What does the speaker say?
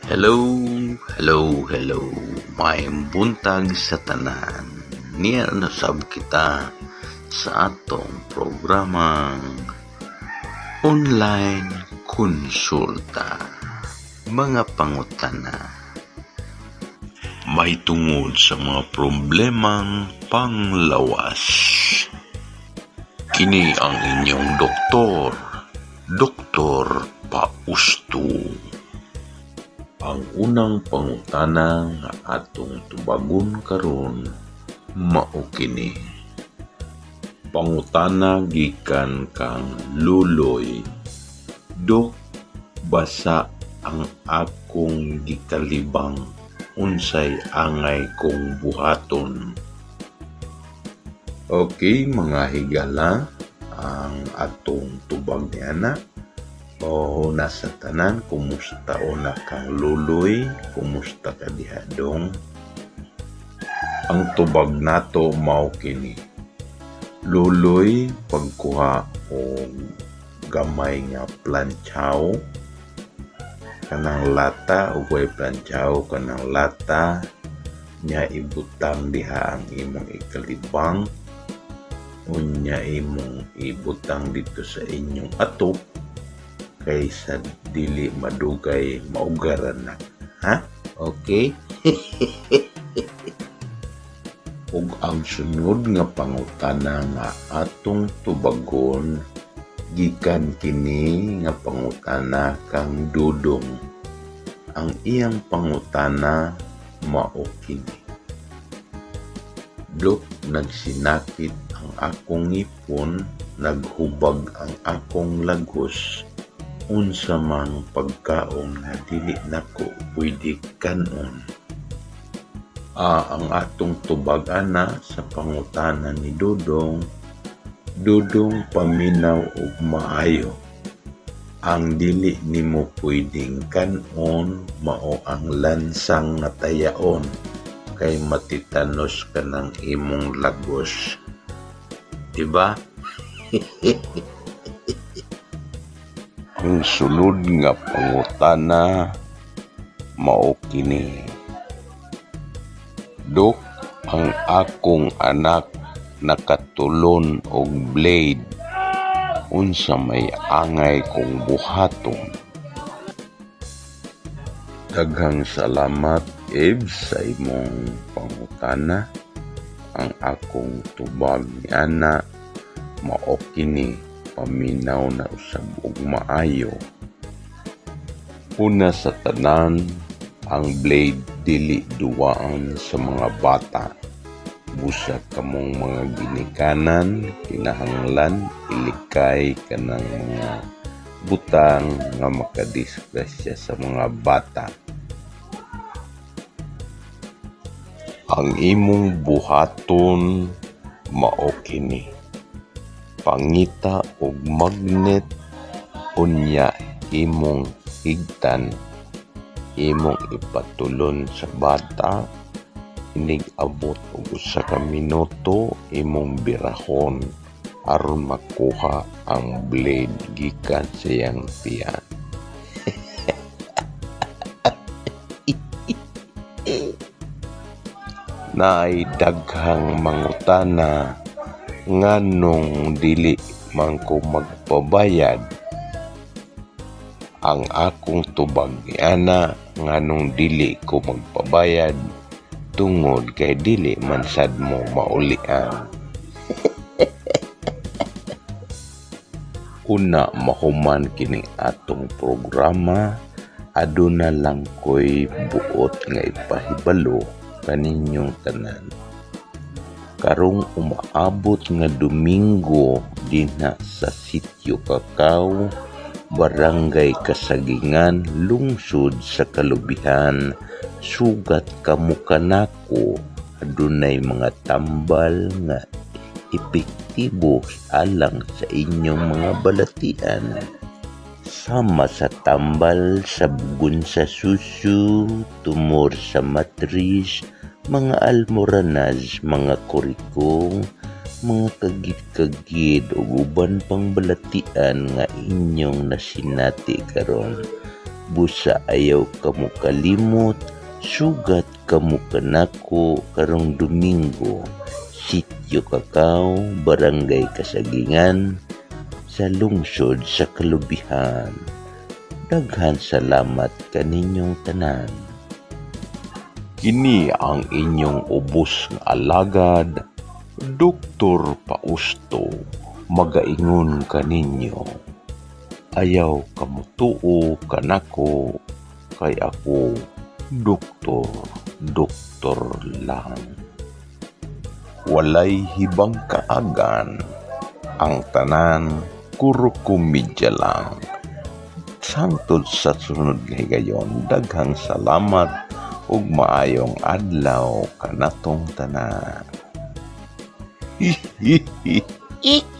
Hello, hello, hello. Maayong buntag sa tanan. Niya nasab kita sa atong programang Online Konsulta. Mga pangutana may tungod sa mga problemang panglawas. Kini ang inyong doktor, Doktor Pausto. Ang unang pangutana nga atong tubagon karon mao kini. Pangutana gikan kang Luloy. Dok, basa ang akong gikalibang, unsay angay kong buhaton? Okay, mga higala, ang atong tubag ni ana. O nasa tanan, kumusta una kang Luloy? Kumusta ka diha dong? Ang tubag nato mao kini. Luloy, pagkuha og gamay nga plantsaw, kanang lata o way plantsaw, kanang lata nya ibutang diha ang imong ikalibang, unya imong ibutang dito sa inyong atop kaysa dili madugay maugaran na. Ha? Okay? Ug ang sunod nga pangutana nga atong tubagon gikan kini nga pangutana kang Dudong. Ang iyang pangutana mao kini. Dok, nagsinakit ang akong ngipon, naghubag ang akong lagos. Unsa mang pagkaon nga dili nako pwede kan-on? Ang atong tubag ana sa pangutana ni Dudong, Dudong, paminaw og maayo. Ang dili nimo pwedeng kan-on mao ang lansang nga tayaon kay matitanos ka ng imong lagos. Diba? Ang sunod nga pangutana mao kini. Dok, ang akong anak nakatulon og blade. Unsa may angay kong buhaton? Daghang salamat, Eve, sa imong pangutana. Ang akong tubag ni ana mao kini, paminaw na usab og maayo. Una sa tanan, ang blade dili duwaan sa mga bata. Busa kamong mga ginikanan, kinahanglan ilikay kanang mga butang nga makadisgrasya sa mga bata. Ang imong buhaton mao kini. Pangita og magnet, unya imong higtan, imong ipatulon sa bata, inig abot og usa ka minuto imong birahon aron makuha ang blade gikan sa iyang tiyan. Naay daghang mangutana nganong dili man ko magpabayad. Ang akong tubag ni ana nganong dili ko magpabayad tungod kay dili man sad mo maulian. Una mahuman kining atong programa, aduna lang ko'y buot nga ipahibalo kaninyong tanan. Karong umaabot nga Domingo dinha sa Sitio Cacao, Barangay Kasagingan, lungsod sa Kalubihan, sugat kamo kanako, adunay mga tambal nga epektibo alang sa inyong mga balatian. Sama sa tambal sa bugon sa susu, tumor sa matris, mga almoranas, mga kurikong, mga kagid-kagid ug uban pang balatian nga inyong nasinati karon. Busa ayaw kamo kalimot, sugat kamo kanako karong Domingo, Sitio Kakao, Barangay Kasagingan, sa lungsod sa Kalubihan. Daghan salamat kaninyong tanan. Kini ang inyong ubos nga alagad, Dr. Pausto, magaingon kaninyo. Ayaw kamutuo kanako kay ako doktor, doktor lang. Walay hibang kaagan, ang tanan puro komedya lang. Sangtod sa sunod nga higayon, daghang salamat ug maayong adlaw kanatong tanan. Hihihi. Ik.